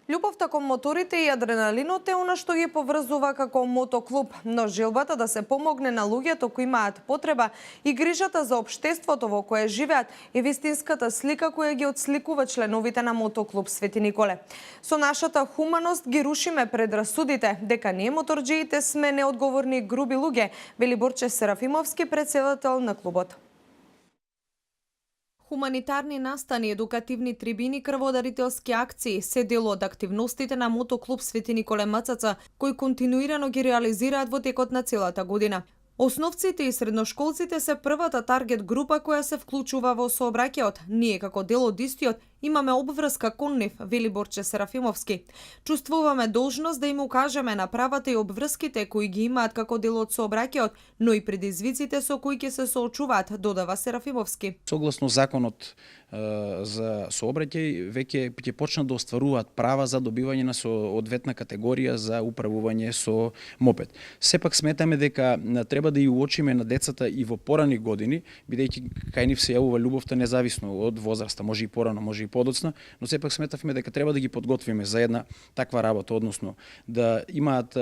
Љубовта кон моторите и адреналинот е она што ги поврзува како мотоклуб, но желбата да се помогне на луѓето кои имаат потреба и грижата за општеството во кое живеат е вистинската слика која ги отсликува членовите на мотоклуб Свети Николе. Со нашата хуманост ги рушиме предрасудите дека ние моторџиите сме неодговорни и груби луѓе, вели Борче Серафимовски, претседател на клубот. Хуманитарни настани, едукативни трибини, крводарителски акции се дел од активностите на мотоклуб Свети Николе МЦЦ, кои континуирано ги реализираат во текот на целата година. Основците и средношколците се првата таргет група која се вклучува во сообраќајот. Ние како дел од истиот имаме обврска кон нив, вели Борче Серафимовски. Чувствуваме должност да им укажеме на правата и обврските кои ги имаат како дел од сообраќајот, но и предизвиците со кои ќе се соочуваат, додава Серафимовски. Согласно законот за сообраќај, веќе ќе почнат да остваруваат права за добивање на соодветна категорија за управување со мопед. Сепак сметаме дека треба да ја уочиме на децата и во порани години, бидејќи кај нив се јавува љубовта независно од возраста, може и порано, може и подоцна, но сепак сметавме дека треба да ги подготвиме за една таква работа, односно да имаат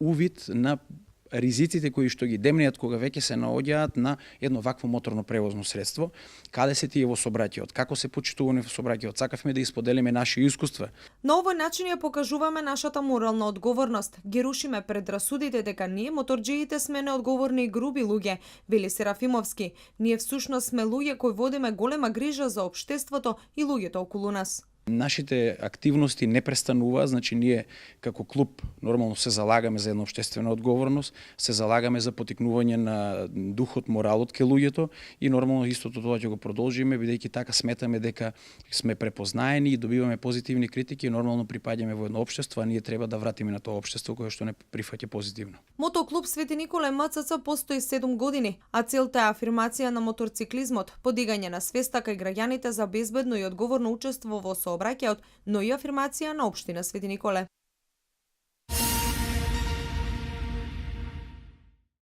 увид на ризиците кои што ги демнеат кога веќе се наоѓаат на едно вакво моторно превозно средство, каде се тие во сообраќајот, како се почитуваме во сообраќајот, сакавме да исподелиме наши искуства. На овој начин ја покажуваме нашата морална одговорност, ги рушиме предрасудите дека ние моторџиите сме неодговорни и груби луѓе, вели Серафимовски. Ние всушност сме луѓе кои водиме голема грижа за општеството и луѓето околу нас. Нашите активности не престануваат, значи ние како клуб нормално се залагаме за една општествена одговорност, се залагаме за потикнување на духот, моралот ке луѓето и нормално истото тоа ќе го продолжиме, бидејќи така сметаме дека сме препознаени и добиваме позитивни критики и нормално припаѓаме во едно општество, а ние треба да вратиме на тоа општество кое што не прифаќа позитивно. Мотоклуб Свети Николе МЦЦ постои 7 години, а целта е афирмација на моторциклизмот, подигање на свеста кај граѓаните за безбедно и одговорно учество во сообраќајот, но и афирмација на општина Свети Николе.